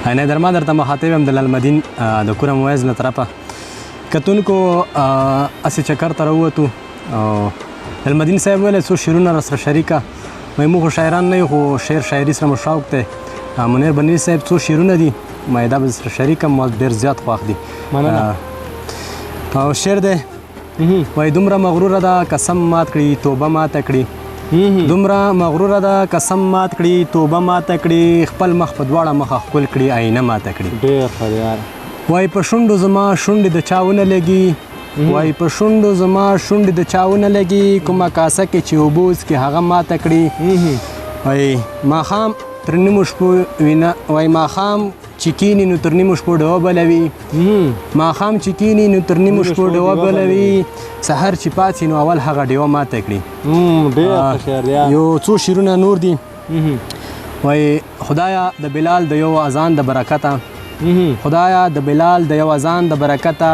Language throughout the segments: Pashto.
نه درما درته مخاطب یم د لالمدین د کوره مویز له طرفه کتونکو هسې چکر ته راووتو او لالمدین صاحب ویل څو شعرونه راسره شریکه. وایي موږ خو شاعران نه یو، خو شعر شاعري سره مو شوق دی. منیر بنیر صاحب څو شعرونه دي، ما دا به سره شریک کړم، ما ډېر زیات خوښ دي. مننه. او شعر دی، وایي دومره مغروره ده قسم مات کړي توبه ماته کړي، دومره مغروره ده قسم مات کړي توبه ماته کړي، خپل مخ په دواړه مخه ښکل کړي آینه ماته کړي. ډېر ښه دی یار. وایي په شونډو زما شونډې د چا ونه لګي، وایي په شونډو زما شونډې د چا ونه لګي، کومه کاسه کې چې اوبه وڅکي هغه ماته کړي. وایي ماښام تر نیمو شپو وینه، وایي ماښام چې کیني نو تر نیمو شپو ډوه بلوي، ماښام چې کیني نو تر نیمو شپو ډوه بلوي، سحر چې پاڅي نو اول هغه ډیوه ماته کړي. ډېر ښه شعر دی. یو څو شعرونه نور دي. وایي خدایا د بلال د یو اذان د برکته، خدایا د بلال د یو اذان د برکته،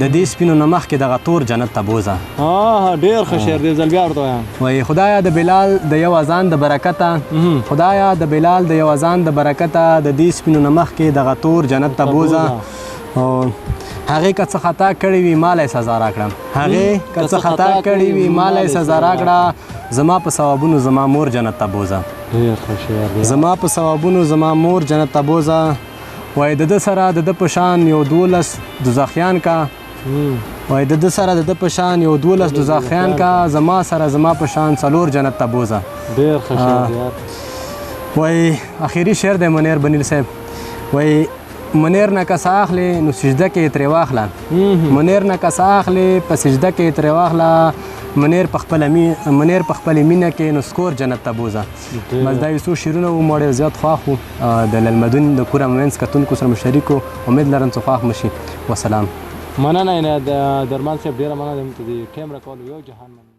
د دې سپینو نه مخکې دغه تور جنت ته بوځه. ډېر ښه شعر دی، ځل بیا ورته وایم. وایي خدایا د بلال د یو اذان د برکته، خدایا د بلال د یو اذان د برکته، د دې سپینو نه مخکې دغه تور جنت ته بوځه. او هغې که څه خطا کړې وي ما له یې سزا راکړه، هغې که څه خطا کړې وي ما له یې سزا راکړه، زما په ثوابونو زما مور جنت ته بوځه. ډېر ښه شعر دی. زما په ثوابونو زما مور جنت ته بوځه. وایي د ده سره د ده په شان یو 12 دوزخیان کا، وایي د ده سره د ده په شان یو 12 دوزخیان کا، زما سره زما په شان 4 جنت ته بوځه. ډېر ښه شعر دی. وایي اخري شعر دی منیر بنیر صاحب. وایي منیر نه که څه اخلې نو سجده کې یې ترې واخله، منیر نه که څه اخلې په سجده کې یې ترې واخله، منیر په خپله مینه کې نو سکور جنت ته بوځه. بس دا یو څو شعرونه وو، ما ډېر زیات خوښ وو. د لالمدین د کوره موینس کتونکو سره مو شریک وو. امید لرم چې خوښ مو شي. وسلام. مننه درمان صاحب، ډېره مننه. موږ ته د ټایم راکولو یو جهان مننه.